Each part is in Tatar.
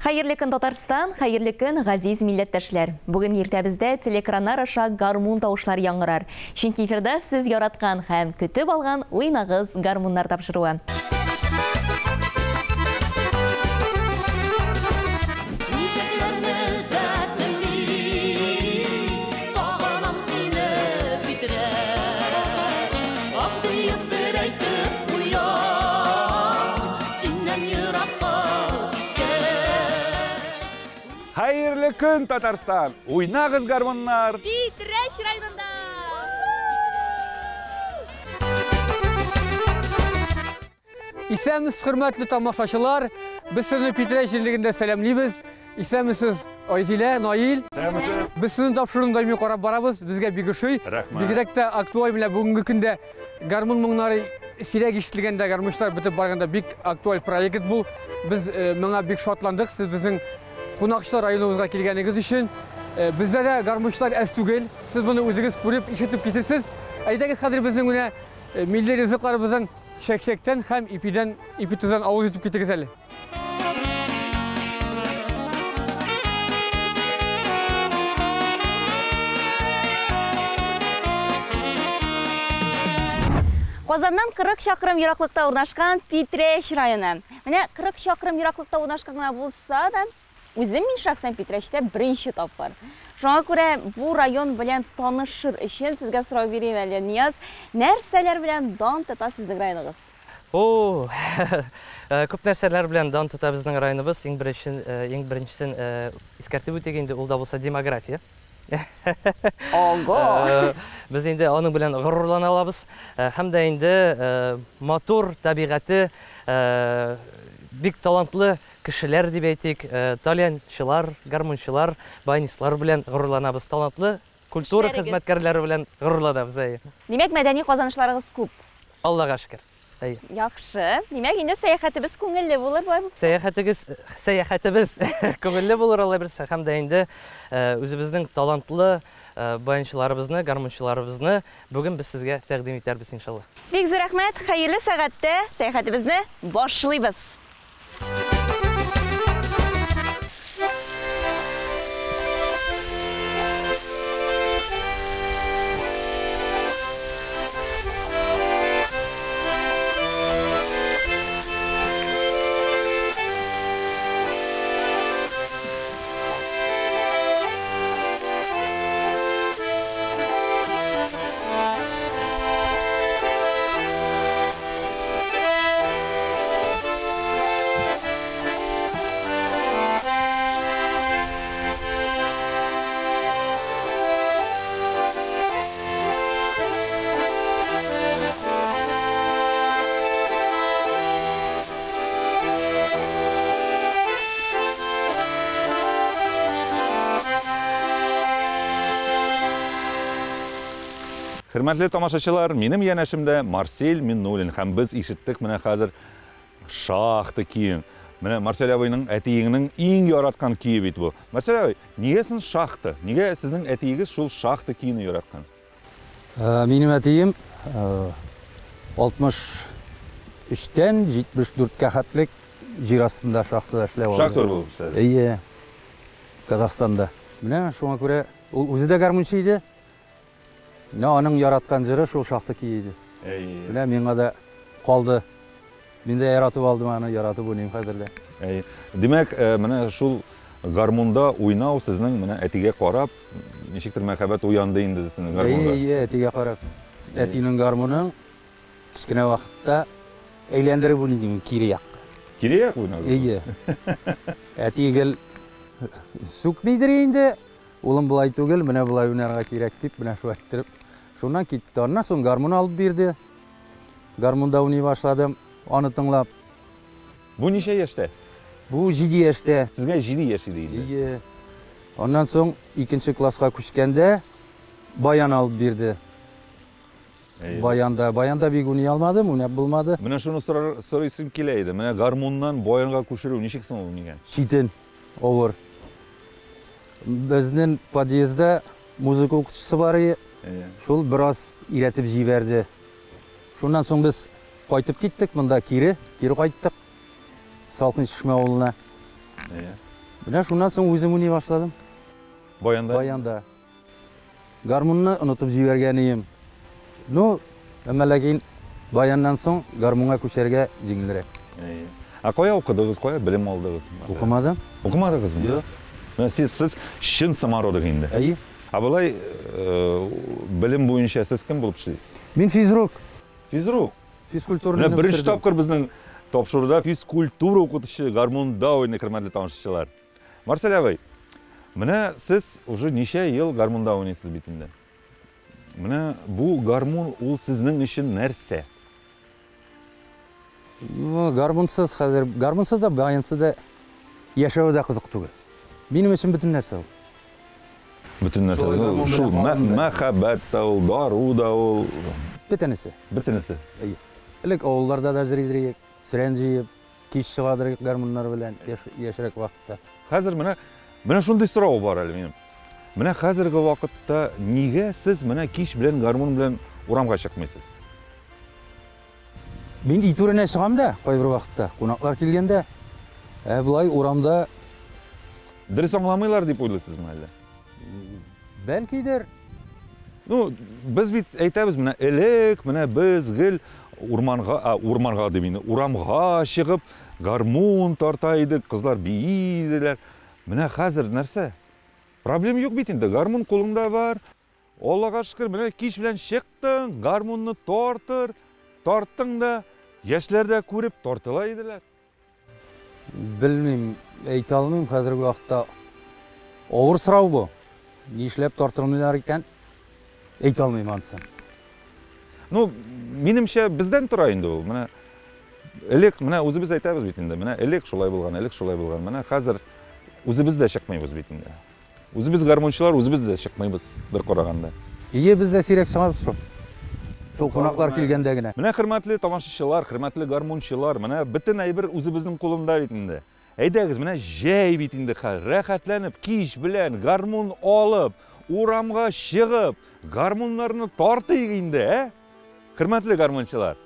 Хәерле көн, Татарстан, хәерле көн, газиз милләттәшләр. Бүген иртәбездә телеэкраннар аша гармун тавышлары яңгырар. Чөнки эфирда сез яраткан һәм көтеп алган Уйнагыз гармуннар тапшыруы. Үзәкләрне өзәсең бит, сагынам сине, Питрәч. Ах диеп бер әйтеп куям, синнән еракка киткәч. Хәерле көн, Татарстан! Уйнагыз, гармуннар! Питрәч районында! Исәнмесез, хөрмәтле тамашачылар! Без сезне Питрәч җирлегендә сәламлибез. Исәнмесез, Айзилә, Наил. Исәнмесез. Без сезнең тапшыруны даими карап барабыз. Безгә бик ошый. Рәхмәт. Бигрәк тә актуаль менә бүгенге көндә гармун моңнары сирәк ишетелгәндә, гармунчылар бетеп барганда бик актуаль проект бу. Без моңа бик шатландык. Сез безнең кунакчылар районыбызга килгәнегез өчен. Бездә дә гармунчылар әз түгел. Сез моны үзегез күреп, ишетеп китерсез. Әйдәгез, хәзер безнең менә милли ризыкларыбыздан чәкчәктән һәм ипидән, ипи тоздан авыз итеп китегез әле. Казаннан 40 чакрым ераклыкта урнашкан Питрәч районы. Менә 40 чакрым ераклыкта урнашкан гына булса да, үзем мин шәхсән Питрәчтә беренче тапкыр. Шуңа күрә бу район белән танышыр өчен сезгә сорау бирим әле, Нияз, нәрсәләр белән дан тота сезнең районыгыз? О, күп нәрсәләр белән дан тота безнең районыбыз. Иң беренчесен, иң беренчесен искәртеп үтик инде, ул да булса демография. Ого! Без инде аның белән горурлана алабыз. Һәм дә инде матур табигате, бик талантлы кешеләр дип әйтик, тальянчылар, гармунчылар, баянистлар белән горурланабыз. Талантлы культура Кешеләрегез. хезмәткәрләре белән горурланабыз, әйе. Димәк, мәдәни казанышларыгыз күп. Аллага шөкер. Әйе. Яхшы. Димәк, инде сәяхәтебез күңелле булыр болай булса. Сәяхәтегез, сәяхәтебез күңелле булыр алла бирсә, һәм дә инде үзебезнең талантлы баянчыларыбызны, гармунчыларыбызны бүген без сезгә тәкъдим итәрбез иншалла. Бик зур рәхмәт. Хәерле сәгатьтә сәяхәтебезне башлыйбыз. Хөрмәтле тамашачылар, минем янәшемдә Марсель Миннуллин һәм без ишеттек менә хәзер шахта көен. Менә Марсель абыйның әтиеңнең иң яраткан көе бит бу. Марсель абый, нигә син шахта? Нигә сезнең әтиегез шул шахта көен яраткан? Минем әтием алтмыш өчтән җитмеш дүрткә хәтлек җир астында шахтада эшләп алды. Шахтер булып эшләде. Әйе. Казахстанда. Менә шуңа күрә ул үзе дә гармунчы иде. Менә аның яраткан җыры шул шахта көе иде. Әйе. Менә миңа да калды. Мин дә яратып алдым аны, яратып уйныйм хәзер дә. Әйе. Димәк, менә шул гармунда уйнау сезнең менә әтигә карап, ничектер мәхәббәт уянды инде сезнең гармунда. Әйе, әйе, әтигә карап. Әтинең гармунын кечкенә вакытта әйләндереп уйныйм мин кире якка. Кире як уйнадыгыз? Әйе. Әти гел сүкмидер инде. Улым болай түгел, менә болай уйнарга кирәк дип, менә шулай иттереп. Шуннан китте. Аннан соң гармун алып бирде. Гармунда уйный башладым, аны тыңлап. Бу ничә яшьтә? Бу 7 яшьтә. Сезгә 7 яшь иде инде. Әйе. Аннан соң икенче класска күчкәндә баян алып бирде. Әйе. Баянда, баянда бик уйный алмадым, уйнап булмады. Менә шуны сорыйсым килә иде. Менә гармуннан баянга күчерү ничек соң ул нигә? Читен, авыр. Безнең подъездда музыка укытучысы бар иде. Әйе. Шул бераз өйрәтеп җибәрде. Шуннан соң без кайтып киттек монда кире, кире кайттык. Салкын Чишмә авылына. Әйе. Менә шуннан соң үзем уйный башладым. Баянда? Баянда. Гармунны онытып җибәргән ием. Ну, әмма ләкин баяннан соң гармунга күчәргә җиңелрәк. Ә кая укыдыгыз, кая белем алдыгыз? Укымадым. Укымадыгызмы? Юк. Менә сез, сез чын самородок инде. Әйе. Ә болай белем буенча сез кем булып эшлисез? Мин физрук. Физрук? Физкультураны Менә беренче тапкыр безнең тапшыруда физкультура укытучы гармунда уйный, хөрмәтле тамашачылар. Марсель абый, менә сез уже ничә ел гармунда уйныйсыз бит инде. Менә бу гармун ул сезнең өчен нәрсә? Ну, гармунсыз хәзер, гармунсыз да, баянсыз да яшәү дә кызык түгел. Минем өчен бөтен нәрсә ул. Бөтен нәрсә. Шулай гармун Шул белән калган да. мәхәббәт тә ул, дару да ул. Бөтенесе. Бөтенесе. Әйе. Элек авылларда да җыр идек, сөрән җыеп, кич чыгадыр гармуннар белән яшьрәк вакытта. Хәзер менә менә шундый сорау бар әле минем. Менә хәзерге вакытта нигә сез менә кич белән гармун белән урамга чыкмыйсыз? Мин өй түренә чыгам да, кайбер вакытта, кунаклар килгәндә, ә болай урамда Дөрес аңламыйлар дип уйлыйсызмы әллә? Бәлкидер. Ну, без бит әйтәбез, менә элек, менә без гел урманга, а, урманга дип инде, урамга чыгып гармун тарта идек, кызлар бии иделәр. Менә хәзер нәрсә? Проблем юк бит инде, гармун кулыңда бар. Аллага шөкер, менә кич белән чыктың, гармунны тартыр, тарттың да, яшьләр дә күреп тартыла иделәр. Белмим, әйтә алмыйм хәзерге вакытта. Авыр сорау бу. Нишләп тартылмыйлар икән? Әйтә алмыйм анысын. Ну, минемчә, бездән тора инде ул. Менә элек, менә үзебез әйтәбез бит инде. Менә элек шулай булган, элек шулай булган. Менә хәзер үзебез дә чыкмыйбыз бит инде. Үзебез гармунчылар, үзебез дә чыкмыйбыз бер караганда. Ие, без дә сирәк чыгабыз шул. Шул кунаклар килгәндә генә. Менә хөрмәтле тамашачылар, хөрмәтле гармунчылар, менә бөтен әйбер үзебезнең кулында бит инде. Әйдәгез, менә җәй бит инде хәзер, рәхәтләнеп кич белән гармун алып, урамга чыгып, гармуннарны тартыйк инде, ә? Хөрмәтле гармунчылар,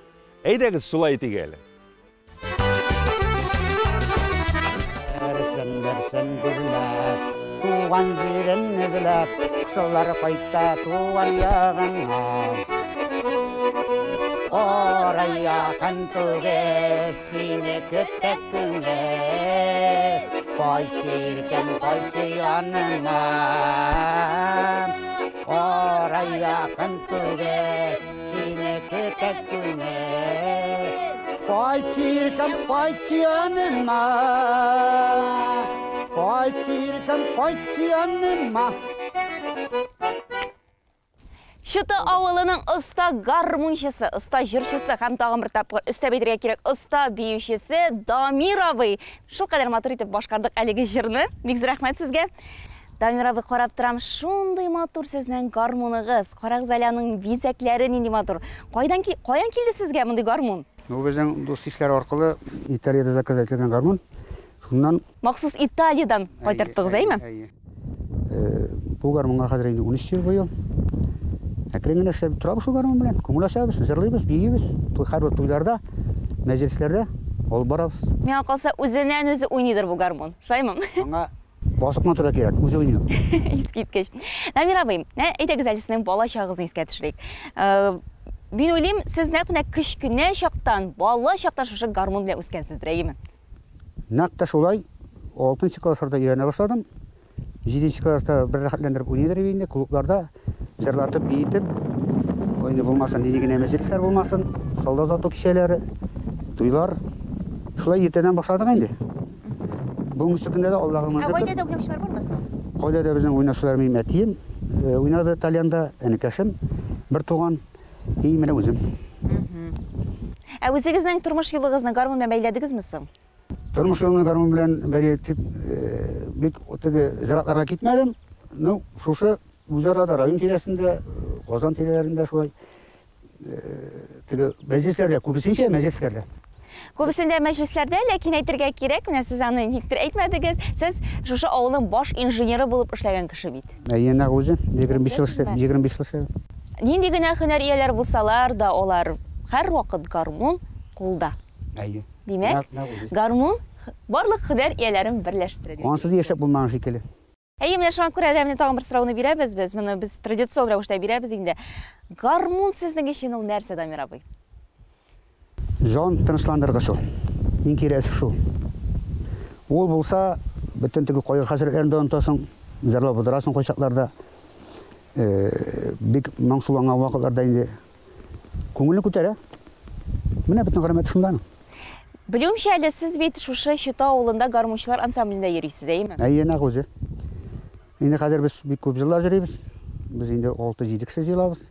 әйдәгез шулай итик әле. Берсен-берсен күзләп, туган җирен эзләп, кошалар кайта туган ягына. Ора якын түгел, сине көтә күңел. Кайсы иркәм, кайсы яныма. Ора якын түгел, сине көтә күңел. Кайсы иркәм, кайсы яныма. Кайсы иркәм, кайсы яныма. Чыты авылының оста гармунчысы, оста җырчысы һәм тагын бер тапкыр өстәп әйтергә кирәк, оста биючесе Дамир абый. Шул кадәр матур итеп башкардык әлеге җырны. Бик зур рәхмәт сезгә. Дамир абый, карап торам, шундый матур сезнең гармуныгыз. Карагыз әле аның бизәкләре нинди матур. Кайдан каян килде сезгә мондый гармун? Бу безнең дус ишләр аркылы Италиядә заказ ителгән гармун. Шуннан махсус Италиядән кайтарттыгыз, әйме? Әйе. Бу гармунга хәзер инде 13 ел быел. Әкрен генә эшләп торабыз шул гармун белән. Күңел ачабыз, җырлыйбыз, биибез. Һәрбер туйларда, мәҗлесләрдә алып барабыз. Миңа калса, үзеннән үзе уйныйдыр бу гармун. Шулаймы? Аңа басып кына торырга кирәк, үзе уйный. Искиткеч. Дамир абый, әйдәгез әле сезнең бала чагыгызны искә төшерик. Мин уйлыйм, сез нәкъ менә кечкенә чактан, бала чактан шушы гармун белән үскәнсездер, әйеме? Нәкъ тә шулай. 6 классларда өйрәнә башладым. 7 класста бер рәхәтләндереп уйныйдыр инде клубларда, җырлатып, биетеп. Инде булмасын, нинди генә мәҗлесләр булмасын, солдат озату кичәләре, туйлар. Шулай иртәдән башладык инде. Бүгенге көндә дә Аллага Ә шөкер. гаиләдә уйнаучылар бармы соң? Гаиләдә безнең уйнаучылар минем әтием, уйнады тальянда, энекәшем, бер туган, и менә үзем. Ә үзегезнең тормыш юлыгызны гармун белән бәйләдегезме соң? Тормыш юлымны гармун белән бәйләп, бик теге зиратларга китмәдем. Ну, шушы үзара да район тирәсендә, Казан тирәләрендә шулай, теге мәҗлесләрдә, күбесенчә мәҗлесләрдә. Күбесендә мәҗлесләрдә, ләкин әйтергә кирәк, менә сез аны никтер әйтмәдегез, сез шушы авылның баш инженеры булып эшләгән кеше бит. Әйе, нәкъ үзе, 25 ел эшләдем, 25 ел эшләдем. Нинди генә һөнәр ияләре булсалар да, алар һәрвакыт гармун кулда. Әйе. Димәк, гармун барлык һөнәр ияләрен берләштерә. Ансыз яшәп булмаган шикелле. Әйе, менә шуңа күрә дә менә тагын бер сорауны бирәбез без. Моны без традицион рәвештә бирәбез инде. Гармун сезнең өчен ул нәрсә, Дамир абый? Җан тынычландыргыч ул. Иң кирәсе шул. Ул булса, бөтен теге кайгы-хәсрәтләрне дә онытасың, җырлап утырасың кайчакларда. Бик моңсуланган вакытларда инде күңелне күтәрә. Менә бөтен галәмәт шунда аның. Белүемчә, әле сез бит шушы Чита авылында гармунчылар ансамблендә йөрисез, әйеме? Әйе, нәкъ үзе. Инде хәзер без бик күп җыллар йөрибез. Без инде 6-7 кеше җыелабыз.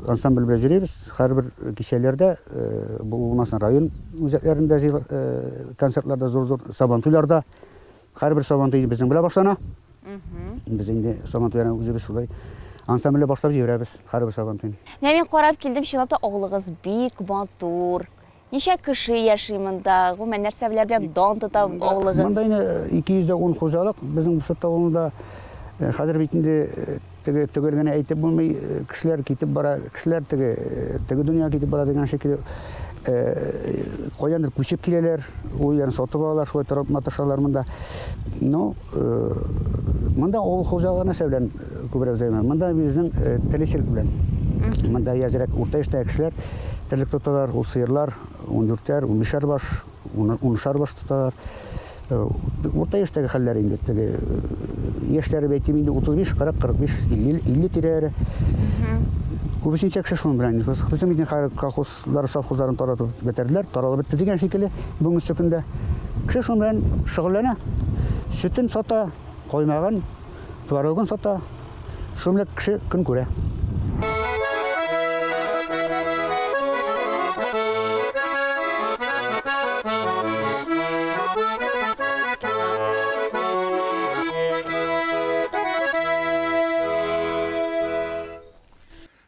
Ансамбль белән йөрибез. Һәрбер кичәләрдә, бу булмасын район үзәкләрендә концертларда, зур-зур сабантуйларда. Һәрбер сабантуй безнең белән башлана. Без инде сабантуйларны үзебез шулай ансамбльле башлап җибәрәбез һәрбер сабантуйны. Менә мин карап килдем, чынлап та авылыгыз бик матур. Ничә кеше яши монда? Гомумән, нәрсәләр белән дан тота авылыгыз? Монда инде 210 хуҗалык безнең Бушат авылында. Хәзер бит инде теге төгәл генә әйтеп булмый, кешеләр китеп бара, кешеләр теге теге дөньяга китеп бара дигән шикелле. Каяндыр күчеп киләләр, ул өйләрен сатып алалар, шулай торып маташалар монда. Ну, монда авыл хуҗалыгы нәрсә белән күбрәк займы? Монда безнең терлекчелек белән. Монда әзрәк урта яшьтәге кешеләр терлек тоталар, ул сыерлар, 14-әр, 15-әр баш, 10-шар баш тоталар. Урта яшьтәге хәлләр инде теге яшьләре әйтим инде 35, 40, 45, 50, 50 тирәләре. Күбесенчә кеше шуның белән. Безнең бит хәзер колхозлар, совхозларын таратып бетерделәр, таралып бетте дигән шикелле бүгенге көндә. Кеше шуның белән шөгыльләнә. Сөтен сата, каймагын, творогын сата. Шуның белән кеше көн күрә.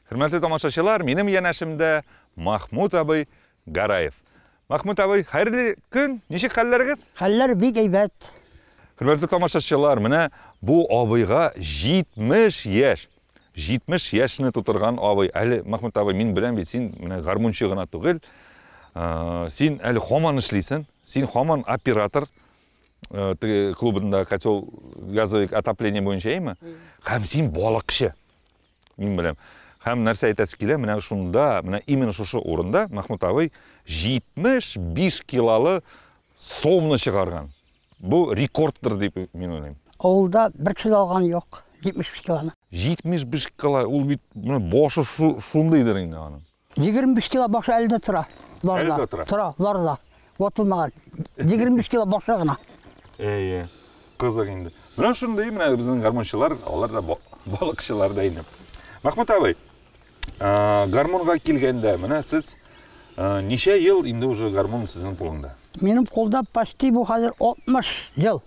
Хөрмәтле тамашачылар, минем янәшемдә Махмут абый Гараев. Махмут абый, хәерле көн, ничек хәлләрегез? Хәлләр бик әйбәт. Хөрмәтле тамашачылар, менә бу абыйга 70 яшь. 70 яшьне тутырган абый. Әле Махмут абый, мин беләм бит, син менә гармунчы гына түгел. Син әле һаман эшлисең, син һаман оператор теге клубында котел газовый отопление буенча, әйме? Һәм син балыкчы. Мин беләм. Һәм нәрсә әйтәсе килә, менә шунда, менә именно шушы урында Махмут абый 75 килолы сомны чыгарган. Бу рекордтыр дип мин уйлыйм. Авылда бер кеше дә алган юк, 75 килоны. 75 кило, ул бит менә башы шундыйдыр инде аның. 25 кило башы әле дә тора. Әле дә тора. Тора, ларда. Ватылмаган. 25 кило башы гына. Әйе. Кызык инде. Менә шундый менә безнең гармунчылар, алар да балыкчылар да инде. Махмут абый, гармунга килгәндә, менә сез ничә ел инде уже гармун сезнең кулыңда? Минем кулда почти бу хәзер 60 ел.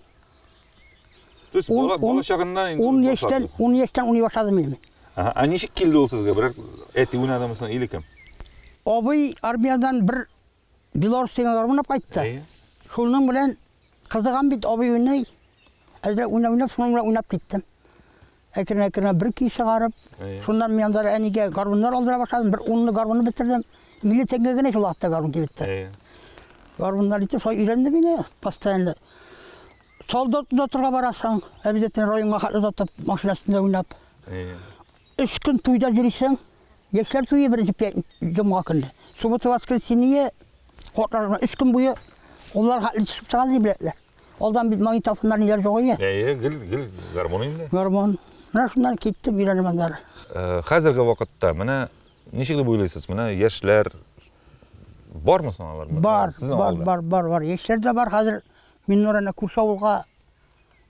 То есть бала чагыннан инде 10 яшьтән, 10 яшьтән уйный башладым мин. Ага, а ничек килде ул сезгә? Берәр әти уйнадымы соң или кем? Абый армиядан бер Беларусь дигән гармун алып кайтты. Шуның белән кызыгам бит, абый уйный. Әзрәк уйнап-уйнап, шуның белән уйнап киттем. Әкрен-әкрен бер көй чыгарып, шуннан мин анда әнигә гармуннар алдыра башладым. Бер унлы гармунны бетердем. 50 тәңгә генә шул вакытта гармун кибеттә. Гармуннар итеп шулай өйрәндем инде, постоянно. Солдат озатырга барасың, обязательно районга хәтле озатып, машина өстендә уйнап. Өч көн туйда йөрисең. Яшьләр туе беренче җомга көнне. Суббота, воскресенье, картлар өч көн буе куллар хәтле төшеп чыга ди билетлар. Алдан бит магнитофоннар ниләр юк иде. Әйе, гел гел гармун инде. Гармун. Менә шуннан киттем өйрәнеп аннары. Хәзерге вакытта менә ничек дип уйлыйсыз, менә яшьләр бармы соң алар? Бар, бар, бар, бар, бар. Яшьләр дә бар хәзер. Миннур әнә күрше авылга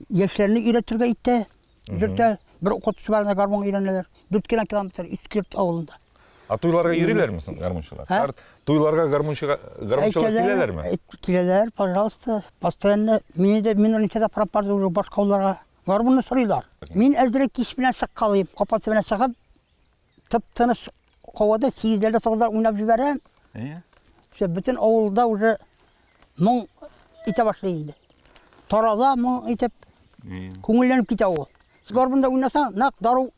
яшьләрне өйрәтергә итә. Йөртә. Бер укытучы бар, гармун өйрәнәләр. 4 кенә километр Искерт авылында. А туйларга йөриләрме соң гармунчылар? Туйларга гармунчылар киләләрме? Киләләр, пожалуйста. Постоянно мине дә мин ничә тапкыр барды уже башка авылларга. Гармунны сорыйлар. Мин әзрәк кич белән чыккалыйм, апасы белән чыгып, тып-тыныч һавада 8-ләрдә 9-лар уйнап җибәрәм. Все, бөтен авылда уже моң итә башлый инде. Тарала моң итеп, күңелләнеп китә ул. Гармунда уйнасаң, нәкъ дару,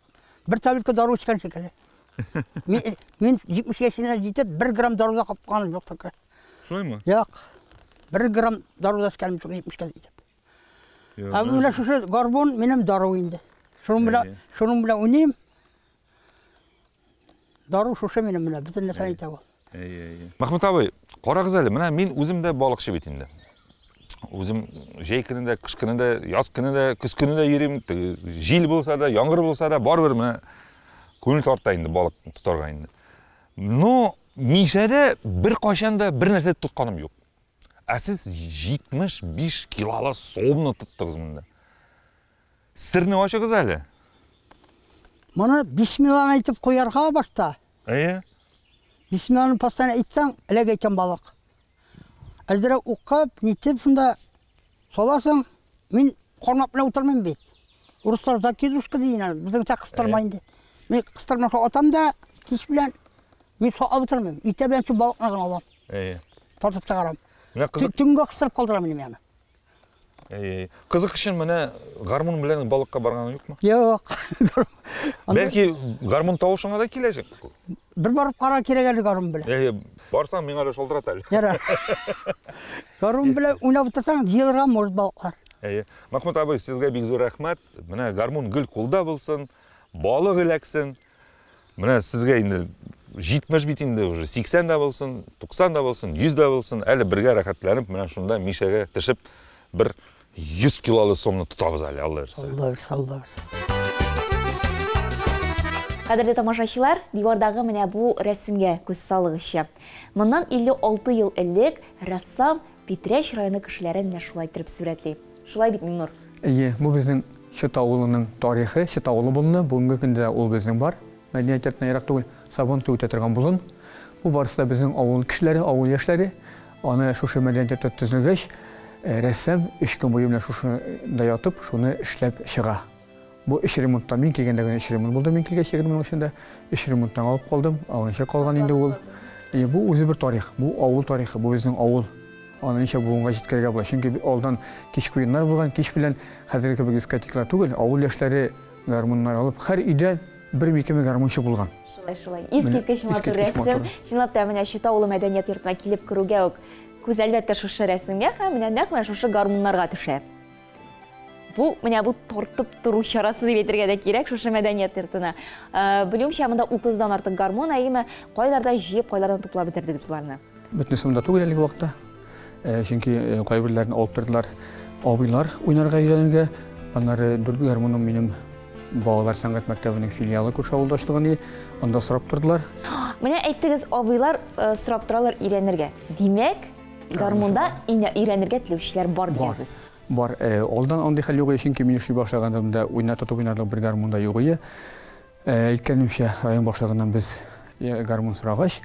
бер таблетка дару эчкән шикелле. Мин 70 яшенә җитеп, 1 грамм дару да капканым юк только. Шулаймы? Юк. Бер грамм дару да эчкәнем юк 70-кә җитеп. Ә менә шушы гармун минем дару инде. Шуның белән, шуның белән уйныйм. Дару шушы минем менә, бөтен нәрсәне әйтә ул. Әйе, әйе. Махмут абый, карагыз әле, менә мин үзем дә балыкчы бит инде. Үзем җәй көне дә, кыш көне дә, яз көне дә, көз көне дә йөрим. Җил булса да, яңгыр булса да, барыбер менә күңел тарта инде балык тотарга инде. Но Мишәдә беркайчан да бер нәрсә тотканым юк. Ә сез 75 килолы сомны тоттыгыз монда. Серне ачыгыз әле. Моны бисмилланы әйтеп куярга башта. Әйе. Бисмилланы постоянно әйтсәң, эләгә икән балык. Әзрәк укып, нитеп шунда саласың. Мин кармак белән утырмыйм бит. Урыслар закидушка ди инде, безнеңчә кыстырма инде. Мин кыстырма шул атам да кич белән мин салып утырмыйм. Иртә белән шул балыкны гына алам. Әйе. Тартып чыгарам. Менә кызык. Төнгә кыстырып калдырам инде мин аны. Әйе. Кызык өчен менә гармун белән балыкка барганың юкмы? Юк. Бәлки гармун тавышыңа да киләчәк. Бер барып кара кирәк әле гармун белән. Әйе, барсаң миңа да шалтырат әле. Ярар. Гармун белән уйнап утырсаң, җыелырга может балыклар. Әйе. Махмут абый, сезгә бик зур рәхмәт. Менә гармун гел кулда булсын, балык эләксен. Менә сезгә инде 70 бит инде уже, 80 дә булсын, 90 да булсын, 100 дә булсын, әле бергә рәхәтләнеп, менә шунда Мишәгә төшеп бер 100 килолы сомны тотабыз әле, Алла бирсә. Алла бирсә, Алла бирсә. Кадерле тамашачылар, дивардагы менә бу рәсемгә күз салыгызчы. Моннан 56 ел элек рәссам Питрәч районы кешеләрен менә шулай иттереп сурәтли. Шулай бит, Миңнур? Әйе, бу безнең Чыта авылының тарихы, Чыта авылы болыны. Бүгенге көндә дә ул безнең бар. Мәдәният йортына ерак түгел, Сабан туе үтә торган болын. Бу барысы да безнең авыл кешеләре, авыл яшьләре. Аны шушы мәдәният йорты төзелгәч, рәссам өч көн буе менә шушында ятып, шуны эшләп чыга. Бу өч ремонттан, мин килгәндә генә өч ремонт булды, мин килгәч 20 ел эчендә өч ремонттан алып калдым, алынча калган инде ул. Бу үзе бер тарих, бу авыл тарихы, бу безнең авыл. Аны ничә буынга җиткерергә була, чөнки алдан кичке уеннар булган, кич белән хәзерге кебек дискотекалар түгел, авыл яшьләре гармуннар алып, һәр өйдә бер-икеме гармунчы булган. Шулай, шулай. Искиткеч матур рәсем. Чынлап та, менә Чита авылы мәдәният йортына килеп керүгә үк күз әлбәттә шушы рәсемгә һәм менә нәкъ менә шушы гармуннарга төшә. Бу менә бу тартып тору чарасы дип әйтергә дә кирәк шушы мәдәният йортына. Белүемчә, монда 30-дан артык гармун, әйеме, кайларда җыеп, кайлардан туплап бетердегез боларны? Бөтенесе монда түгел әлеге вакытта. Чөнки кайберләрен алып тордылар абыйлар уйнарга өйрәнергә. Аннары дүрт гармуным минем балалар сәнгать мәктәбенең филиалы күрше авылда ачылган иде. Анда сорап тордылар. Менә әйттегез, абыйлар сорап торалар өйрәнергә. Димәк, гармунда өйрәнергә теләүчеләр бар дигән сүз. Бар. Алдан андый хәл юк иде, чөнки мин эшли башлаганда уйна тотып уйнарлык бер гармун да юк иде. Әйткәнемчә, район башлыгыннан без гармун сорагач,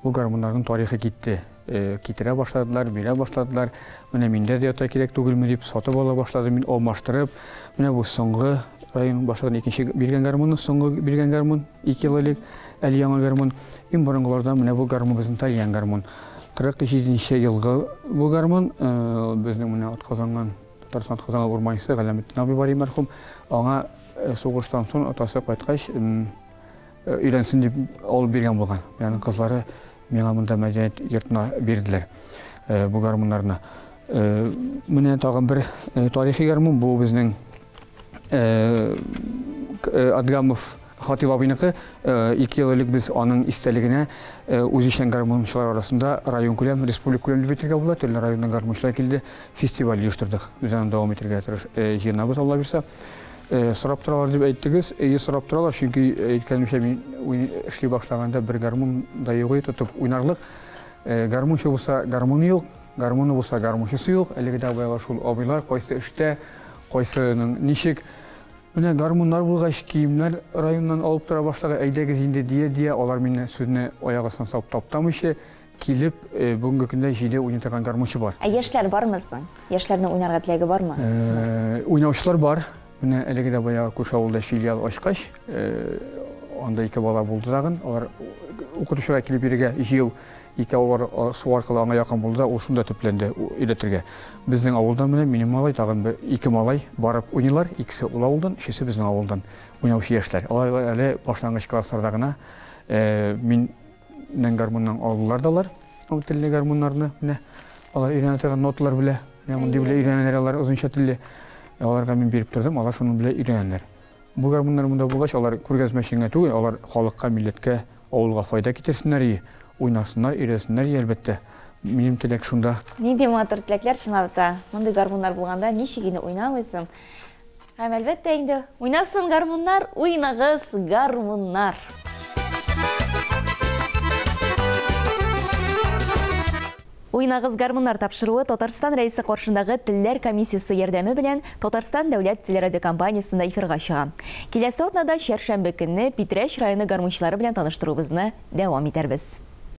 бу гармуннарның тарихы китте. Китерә башладылар, бирә башладылар. Менә миндә дә ята кирәк түгелме дип сатып ала башладым мин, алмаштырып. Менә бу соңгы район башлыгының икенче биргән гармуны, соңгы биргән гармун, 2 ел элек, әле яңа гармун. Иң борынгылардан менә бу гармун безнең тальян гармун. 47 нче елгы бу гармун, безнең менә атказанган, Татарстан атказанган урманчысы Галәметдин абый бар мәрхүм. Аңа сугыштан соң атасы кайткач, өйләнсен дип алып биргән булган. Аның кызлары миңа монда мәдәният йортына бирделәр бу гармуннарны. Менә тагын бер тарихи гармун, бу безнең Адгамов Хатип абыйныкы. 2 ел элек без аның истәлегенә үзешчән гармунчылар арасында район күләм, республика күләм дип әйтергә була, төрле районнан гармунчылар килде, фестиваль оештырдык. Без аны дәвам итәргә тырыш җыенабыз, Алла бирса. Сорап торалар дип әйттегез, әйе, сорап торалар, чөнки әйткәнемчә, мин эшли башлаганда бер гармун да юк иде тотып уйнарлык. Гармунчы булса, гармуны юк, гармуны булса, гармунчысы юк. Әлеге дә баягы шул абыйлар, кайсы эштә, кайсының ничек. Менә гармуннар булгач, киемнәр районнан алып тора башлады, әйдәгез инде дия-дия, алар мине сүзне аяк астына салып таптамыйча, килеп, бүгенге көндә 7 уйный торган гармунчы бар. Ә яшьләр бармы соң? Яшьләрнең уйнарга теләге бармы? Уйнаучылар бар. Менә әлеге дә баягы күрше авылда филиал ачкач, анда 2 бала булды тагын. Алар укытучыга килеп йөрергә җыю, ике авыл су аркылы аңа якын булды да, ул шунда төпләнде өйрәтергә. Безнең авылдан менә минем малай, тагын бер 2 малай барып уйныйлар. Икесе ул авылдан, өчесе безнең авылдан уйнаучы яшьләр. Алар әле башлангыч классларда гына миннән гармуннан алдылар да алар, ул телле гармуннарны менә. Алар өйрәнә торган ноталар белә. Менә мондый белә өйрәнәләр алар озынча телле. Аларга мин биреп тордым, алар шуның белән өйрәнәләр. Бу гармуннар монда булгач, алар күргәзмә өчен генә түгел, алар халыкка, милләткә, авылга файда китерсеннәр и, уйнасыннар, өйрәнсеннәр и, әлбәттә. Минем теләк шунда. Нинди матур теләкләр, чынлап та. Мондый гармуннар булганда ничек инде уйнамыйсың? Һәм әлбәттә инде, уйнасын гармуннар, уйнагыз, гармуннар! Уйнагыз гармуннар тапшыруы Татарстан Рәисе каршындагы Телләр комиссиясе ярдәме белән Татарстан дәүләт телерадиокомпаниясендә эфирга чыга. Киләсе атнада чәршәмбе көнне Питрәч районы гармунчылары белән таныштыруыбызны дәвам итәрбез.